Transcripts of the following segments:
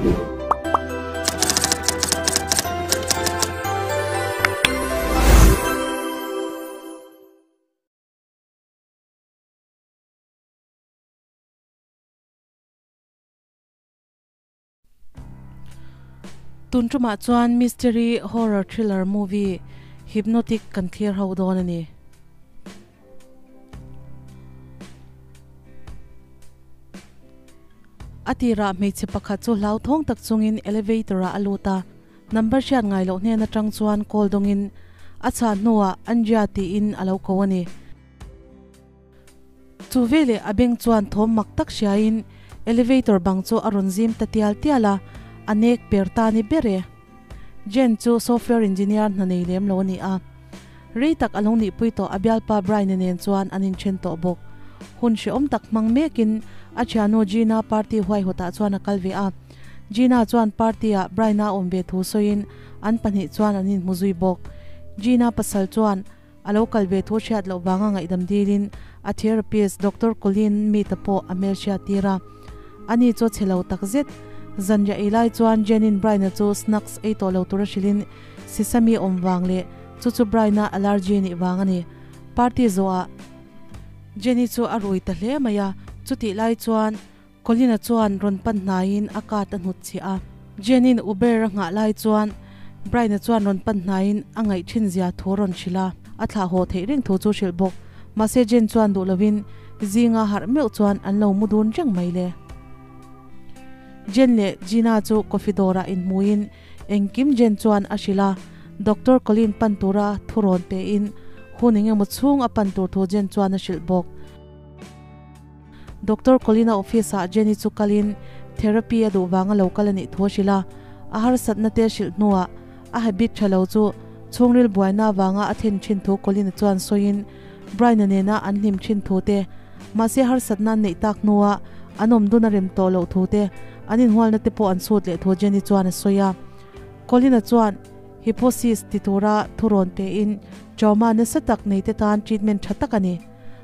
Tun tumah chuan mystery horror thriller movie Hypnotic kan thlir ho dawn a ni. A tirah hmeichhe pakhat chu hlauthawng tak chungin elevator ah a lut a, number hriat ngai loh hnen atang chuan call dawngin a chhah hnuah Andrea tiin a lo ko a ni. Chu veleh a beng chuan thawm mak tak hriain elevator bang chu a rawn zim ta tial tial a, a nek per ta ni ber e. Jen chu software engineer hna nei lem lo a ni a. Rei tak a lo nihpui tawh a bialpa Brian-a nen chuan an inthen tawh bawk. Hun hrehawm tak hmang mekin a thiannu Gina party huaihawtah chuan a kal ve a. Gina chuan party-ah Brian-a awm ve thu sawiin an pahnih chuan an inhmu zui bawk. Gina pasal chuan A lo kal ve thu hriat loh vanga ngaihdam dilin a therapist Doctor Colleen Mead-a pawh a hmelhriat tir a. Ani chu a chhe lo tak zet. Zanriah ei lai chuan Jen-in Brian-a chu snacks ei tawh lo tura hrilhin sesame awm vang leh chu chu Brian-a allergy nih vang a ni. Party zawhah Jenny chu a rui ta hle mai a, chutih lai chuan Colin-a chuan rawn pan hnaiin a card a hnut chhiah a. Jen-in Uber a nghah lai chuan Brian-a chuan rawn pan hnaiin a ngaih thin zia thu a rawn hrilh a, a thlah haw theih reng thu chu hrilh bawk. Mahse Jen chuan duh lovin zinga harh meuh chuan an lo mu dun reng mai le. Jen leh Gina chu coffee dawrah inhmuin engkim Jen chuan a hrilh a, Doctor Colin pan tura thu rawn pein hun engemaw chhung a pan tur thu Jen chuan a hrilh bawk. Doctor Colina office ah Jenny chu kalin therapy a duh vanga lo kal a nih thu a hrilh a, a harsatna te hrilh hnuah a habit tha lo chu chhungril buaina avanga a thlen thin thu Colina chuan sawiin Brian-a nena an hlim thin thu te, mahse harsatna an neih tak hnuah an awm dun a rem tawh loh thu te, an inhualna te pawh an chhut leh thu Jenny chuan a sawi a. Colina chuan hypnosis ti tura thurawn pein trauma nasa tak nei te tan treatment tha tak a ni.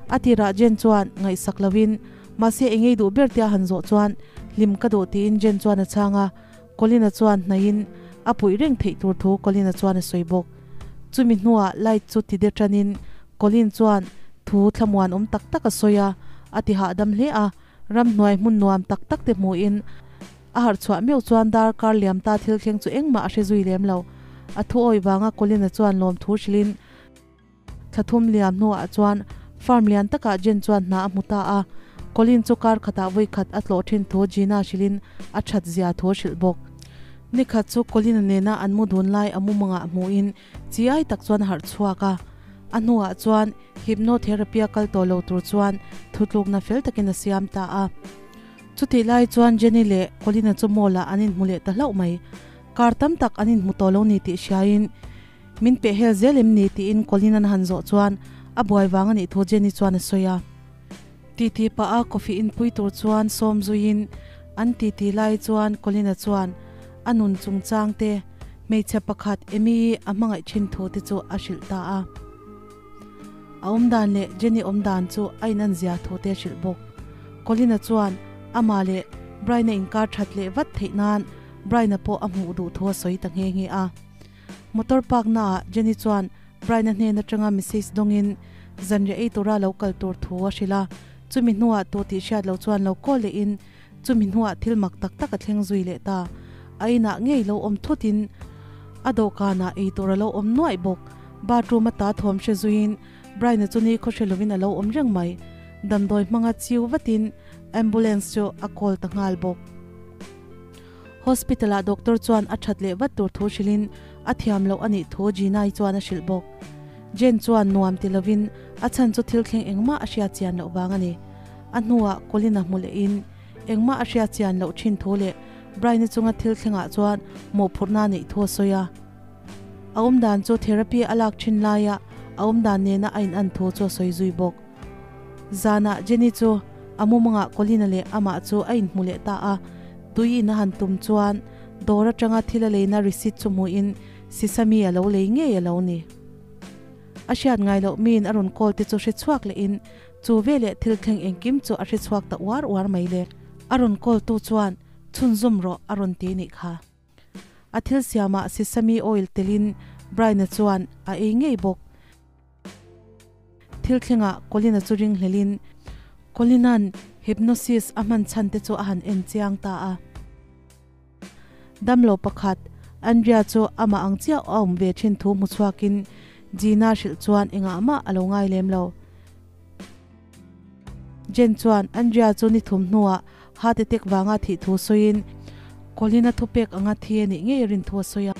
A tirah Jen chuan ngaihsak lovin, Mahse engei duh ber tia han zawh chuan hlim ka duh tiin Jen chuan a chhang a, Colin-a chuan hnaihin a puih reng theih tur thu Colin-a chuan a sawi bawk. Chumi hnuah light chu ti de tanin Colin chuan thu thlamuan awm tak tak a sawi a, a ti hahdam hle a, ramhnuai hmun nuam tak tak te hmuhin a harh chhuah meuh chuan dar kar liam ta thil thleng chu engmah a hre zui lem lo. A thu awih vanga Colin-a chuan lawmthu hrilhin, Thla thum liam hnuah chuan farm lian takah Jen chuan hna a hmu ta a, Colin chu kar khatah vawi khat a tlawh thin thu Gina hrilhin a that zia thu a hrilh bawk. Ni khat chu Colin-a nena an mu dun lai a mumangah hmuhin chi ai tak chuan a harh chhuak a. A hnuah chuan hypnotherapy a kal tawh lo tur chuan thutlukna fel takin a siam ta a. Chutih lai chuan Jenny leh Colin-a chu mall-ah an inhmu leh ta hlauh mai. Kar tam tak an inhmu tawh lo ni tih hriain Min peh hel zel em ni tiin Colin an han zawh chuan a buai vang a nih thu Jenny chuan a sawi a. Titi pah a coffee inpui tur chuan sawm zuiin an titi lai chuan Colin-a chuan a nun chungchang te, hmeichhe pakhat Amy a hmangaih thin thu te chu a hrilh ta a. A awmdan leh Jenny awmdan chu a inan zia thu te a hrilh bawk. Colin-a chuan amah leh Brian-a inkar that leh vat theih nan Brian-a pawh a hmuh duh thu a sawi ta nghe nghe a. Motor park naah Jenny chuan Brian-a hnen atanga message dawngin zanriah ei tura lo kal tur thu a hrilh a, chumi hnuah tu tih hriat loh chuan lo call lehin chumi hnuah thil mak tak tak a thleng zui leh ta. A inah ngei lo awm thutin a dawhkanah ei tur a lo awm nuaih bawk. Bathroom ata thawm hre zuiin Brian-a chu ni khawhre lovin a lo awm reng mai. Damdawi hmanga chiu vatin ambulance chu a call ta nghal bawk. Hospital ah doctor chuan a that leh vat tur thu hrilhin a thiam loh a nih thu Gina-i chuan a hrilh bawk. Jen chuan nuam ti lovin a chhan chu thil thleng engmah a hriat chian loh vang a ni. A hnuah Colin-a hmu lehin engmah a hriat chian loh thin thu leh Brian-i chunga thil thlengah chuan mawhphurhna a neih thu a sawi a. A awmdan chu therapy a lak thin laia a awmdan nena a inan thu chu a sawi zui bawk. Zanah Jenny chu a mumangah Colin-a leh amah chu a inhmu leh ta a. Tui in a han tum chuan dawr atanga thil a leina receipt chu hmuhin sesame a lo lei ngei a lo ni. A hriat ngai loh miin a rawn call te chu hre chhuak lehin chu veleh thil thleng engkim chu a hre chhuak ta uar uar mai le. A rawn call tu chuan. Chhunzawm rawh a rawn ti nih kha. A thil siamah sesame oil telin Brian-a chuan a ei ngei bawk. Thil thlengah Colin-a chu ringhlelin Colin-a'n hypnosis a hman chhan te chu a han en chiang ta a. Damlo pakhat, Andrea chu amah ang chiah a awm ve thin thu hmu chhuakin Gina hrilh chuan engah mah a lo ngai lem lo. Jen chuan Andrea chu ni thum hnuah heart attack vanga thih thu sawiin Colin-a thupek anga thi a nih ngei a rin thu a sawi a.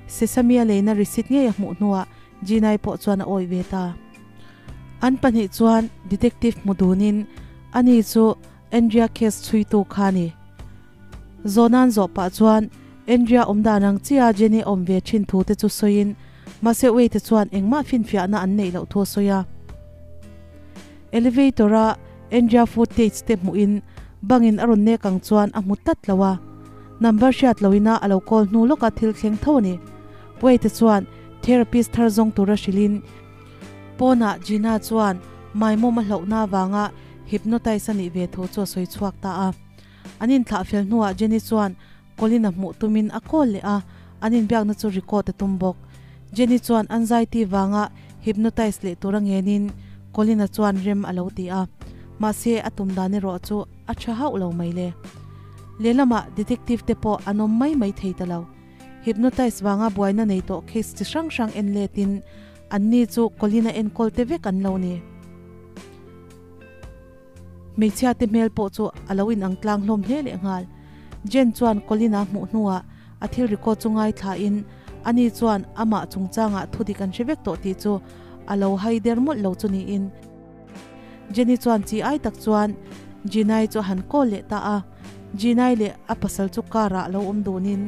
Sesame-a leina receipt ngei a hmuh hnuah Gina-i pawh chuan a awih ve ta. An pahnih chuan detective hmu dunin ani chu Andrea case chhuitu kha a ni. Zawhnan zawh pah chuan Andrea awm dan ang chiah Jenny awm ve thin thu te chu sawiin mahse Wade chuan engmah finfiahna an neih loh thu a sawi a. Elevator a Andrea footage te hmuhin bangin a rawn nek ang chuan a hmu tlat lo a, number hriat loin a a lo call hnu lawka thil thleng tho a ni. Wade chuan therapist thar zawng tura hrilhin pawnah Gina chuan maimawm a hlauhna avanga hypnotize a nih ve thu chu a sawi chhuak ta a. An inthlah fel hnuah Jenny chuan Colin-a hmuh tumin a call leh a, an inbiakna chu record a tum bawk. Jenny chuan anxiety vanga hypnotize leh tura ngenin Colin-a chuan rem a lo ti a, mahse a tum dan erawh chu a tha hauh lo mai le. Lehlamah detective te pawh an awm mai mai thei ta lo. Hypnotize vanga buaina nei tawh case chi hrang hrang en letin anni chu Colin-a enkawl te vek an lo ni. Hmeichhia te hmel pawh chu a lo inang tlang hlawm hle leh nghal. Jen chuan Colin-a hmuh hnuah a thil record chu ngaithlain ani chuan amah chungchangah thudik an hre vek tawh tih chu a lo hai der mawlh lo chu niin. Jenny chuan chi ai tak chuan Gina-i chu a han call leh ta a, Gina-i leh a pasal chu car ah lo awm dunin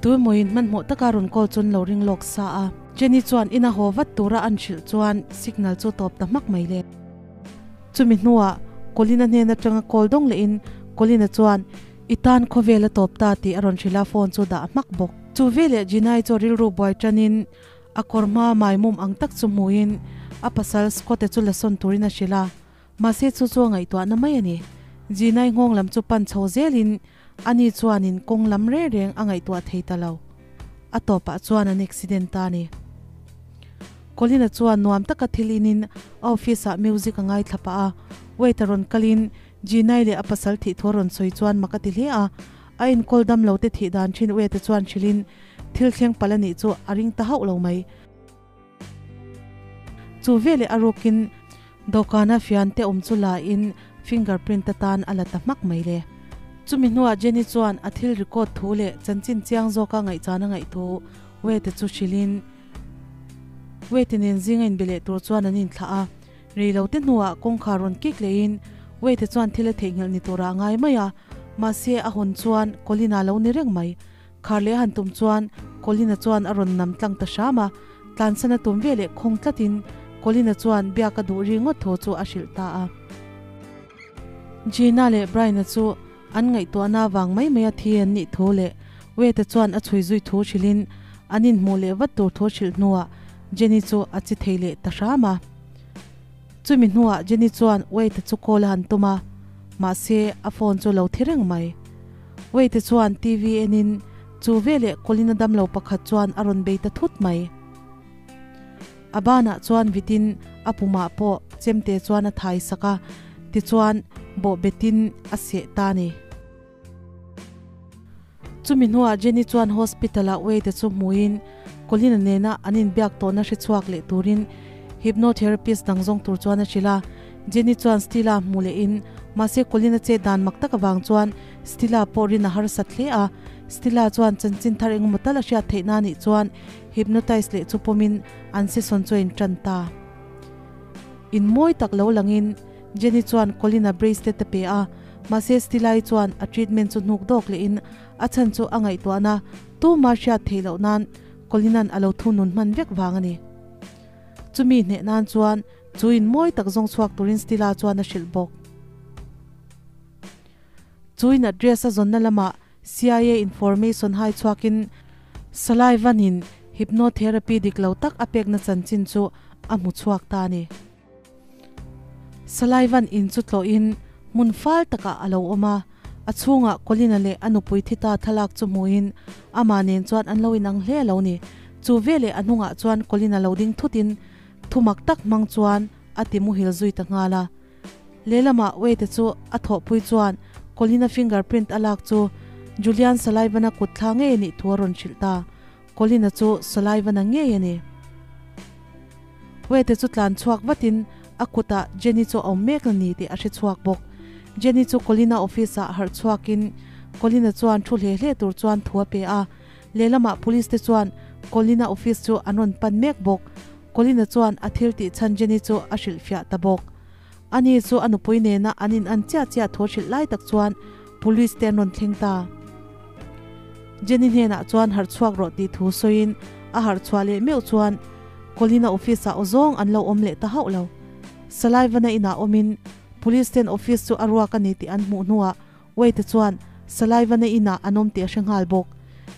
tuemawiin hmanhmawh taka rawn call chu an lo ring lawk sa a. Jenny chuan ina haw vat tura an hrilh chuan signal chu tawp ta hmak mai le. Chumi hnuah Colin-a hnen atanga call dawng lehin Colin-a chuan, I tan khawvel a tawp ta tih a rawn hrilh a, phone chu dah hmak bawk. Chu veleh Gina-i chu rilru buai tanin a kawr hma maimawm ang tak chu hmuhin a pasal Scott-a chu la sawn turin a hrilh a, mahse chu chu a ngaihtuahna mai a ni. Gina-i nghawng lam chu pan chho zelin ani chuanin kawng lam reng reng a ngaihtuah thei ta lo. A tawpah chuan an accident ta a ni. Colin-a chuan nuam taka thil inin a office-ah music a ngaithla pah a, waiter rawn kalin Gina-i leh a pasal thih thu a rawn sawi chuan mak a ti hle a. A enkawl dam lo te thih dan thin waiter chuan hrilhin thil thleng palh a nih chu a ring ta hauh lo mai. Chu veleh a rukin dawhkana fian te awm chu la in fingerprint atan a la ta hmak mai le. Chumi hnuah Jenny chuan a thil record thu leh chanchin chiang zawka ngaihchana ngaih thu Wade chu hrilhin Wade nen zinga inbe leh tur chuan an inthlah a. Rei lo te hnuah kawngkhar rawn kik lehin Wade chuan thil a theihnghilh ni turah a ngai mai a, mahse a hawn chuan Colin-a lo ni reng mai. Khar leh a han tum chuan Colin-a chuan a rawn nam tlang ta hram a, tlansan a tum ve leh khawng tlatin Colin-a chuan biak a duh ri ngawt thaw chu a hrilh ta a. Gina leh Brian-a chu an ngaihtuahna avang mai mai a thi an nih thu leh Wade-a chuan a chhui zui thu hrilhin an inhmuh leh vat tur thu hrilh hnuah Jenny chu a chi thei leh ta hram a. Chumi hnuah Jenny chuan Wade-a chu call a han tum a, mahse a phone chu lo thi reng mai. Wade chuan TV enin chu veleh Colin-a damlo pakhat chuan a rawn bei ta thut mai. A banah chuan vitin a pumah pawh chemte chuan a thai sak a, tichuan bawhbetin a seh ta a ni. Chumi hnuah Jenny chuan hospital-ah Wade chu hmuin Colin-a nena an inbiak tawhna hre chhuak leh turin hypnotherapist dang zawng tur chuan a hrilh a. Jenny chuan Stella hmu lehin mahse Colin-a chet dan mak tak avang chuan Stella pawh rin a harsat hle a. Stella chuan chanchin thar engemaw tal a hriat theih na nih chuan hypnotize leh chu pawmin an session chu a intan ta. In mawi tak lo langin Jenny chuan Colin-a bracelet a pe a, mahse Stella-i chuan a treatment chu hnuk dawk lehin a chhan chu a ngaihtuahna tuma hriat theih loh nan Colin-a'n a lo thunun hman vek vang a ni. Chumi hneh nan chuan chu in mawi tak zawng chhuak turin Stella chuan a hrilh bawk. Chu in address a zawnna lamah CIA information hai chhuakin Sullivan-in hypnotherapy dik lo tak a pekna chanchin chu a hmu chhuak ta a ni. Sullivan in chu tlawhin hmun fal takah a lo awm a, A chhungah Colin-a leh a nupui thi ta thlalak chu hmuhin amah nen chuan an lo inang hle lo ni. Chu veleh a hnungah chuan Colin-a lo ding thutin thumak tak hmang chuan a ti muhil zui ta nghal a. Lehlamah Wade-a chu a thawhpui chuan Colin-a fingerprint a lak chu Julian Sullivan-a kut thla ngei a nih thu a rawn hrilh ta. Colin-a chu Sullivan-a ngei a ni. Wade-a chu tlan chhuak vatin a kutah Jenny chu a awm mek a ni tih a hre chhuak bawk. Jenny chu Colin-a office-ah harh chhuakin Colin-a chuan thu hle hle tur chuan thu a pe a. Lehlamah police te chuan Colin-a office chu an rawn pan mek bawk. Colin-a chuan a thil tih chhan Jenny chu a hrilhfiah ta bawk. Ani chu a nupui nena an in an chiah chiah thu a hrilh lai tak chuan police te an rawn thleng ta. Jenny hnenah chuan harh chhuak rawh tih thu sawiin a harh chhuah leh meuh chuan Colin-a office ah aw zawng an lo awm leh ta hauh lo. Salaivana inah awmin police ten office chu a ruak a ni tih an hmuh hnuah Wade chuan Salaivana inah an awm tih a hre nghal bawk.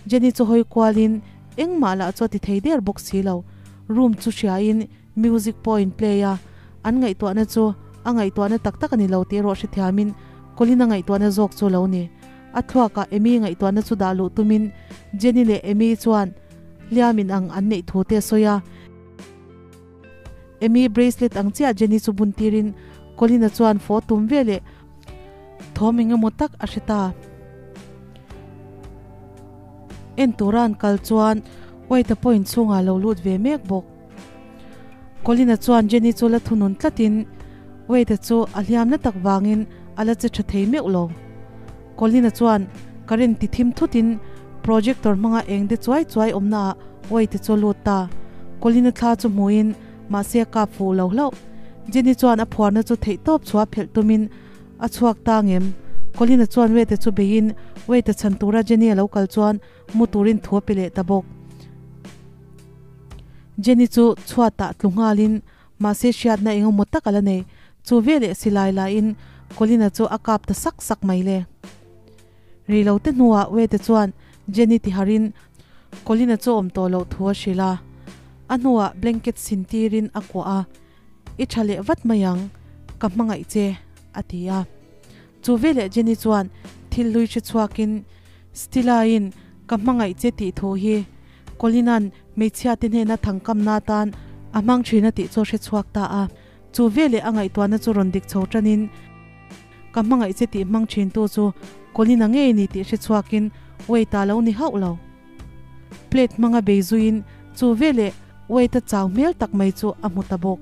Jenny chu hawi kualin engmah lah chu a ti thei der bawk si lo. Room chu hriain music pawh a in play a, an ngaihtuahna chu a ngaihtuahna tak tak a ni lo tih erawh hrethiamin Colin-a ngaihtuahna zawk chu a lo ni. A thluakah Amy ngaihtuahna chu dah luh tumin Jenny leh Amy chuan hliam in ang an neih thu te a sawi a. Amy bracelet ang chiah Jenny chu bun tirin Colin-a chuan fawh tum veleh thawm eng emaw tak a hre ta. En tura an kal chuan Wade-a pawh inchhungah a lo lut ve mek bawk. Colin-a chuan Jenny chu la thunun tlatin Wade-a chu a hliamna tak vangin a la che tha thei meuh lo. Colin-a chuan current ti thim thutin projector hmanga eng de chuai chuai awmnaah Wade-a chu a lut ta. Colin-a thla chu hmuhin mahse a kap fuh lo hlauh. Jenny chuan a phuarna chu theihtawp chhuah phelh tumin a chhuak ta ngem. Colin-a chuan Wade-a chu beiin Wade-a chhan tura Jenny a lo kal chuan mu turin thu a pe leh ta bawk. Jenny chu chhuatah tlu nghalin mahse hriatna eng emaw tak a la nei. Chu veleh silai lahin Colin-a chu a kap ta sak sak mai le. Rei lo te hnuah Wade chuan Jenny ti harin Colin-a chu awm tawh loh thu a hrilh a. A hnuah blanket sin tirin a kuah a, I tha leh vat mai ang, ka hmangaih che, a ti a. Chu veleh Jenny chuan thil hlui hre chhuakin Stella-in ka hmangaih che tih thu hi Colin-a'n hmeichhiate hnena thangkamna atan a hmang thin a tih chu a hre chhuak ta a. Chu veleh a ngaihtuahna chu rawn dik chho tanin ka hmangaih che tih hmang thintu chu Colin-a ngei ni tih hre chhuakin Wade-a lo ni hauh lo. Plate hmanga bei zuiin chu veleh Wade-a chau hmel tak mai chu a hmu ta bawk.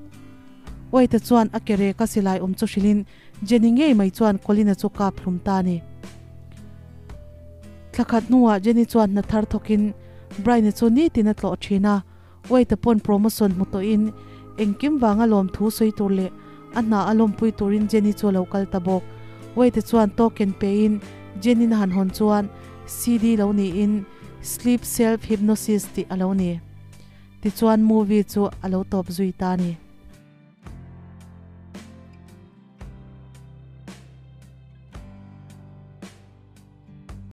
Wade-a chuan a ke reka silai awm chu hrilhin Jenny ngei mai chuan Colin-a chu kap hlum ta a ni. Thla khat hnuah Jenny chuan hna thar thawkin Brian-a chu nitin a tlawh thin a, Wade-a pawn promotion hmu tawhin engkim vanga lawmthu sawi tur leh a hna a lawmpui turin Jenny chu a lo kal ta bawk. Wade-a chuan token pein Jenny-na han hawn chuan CD lo niin Sleep Self Hypnosis tih a lo ni. Tichuan movie chu a lo tawp zui ta a ni.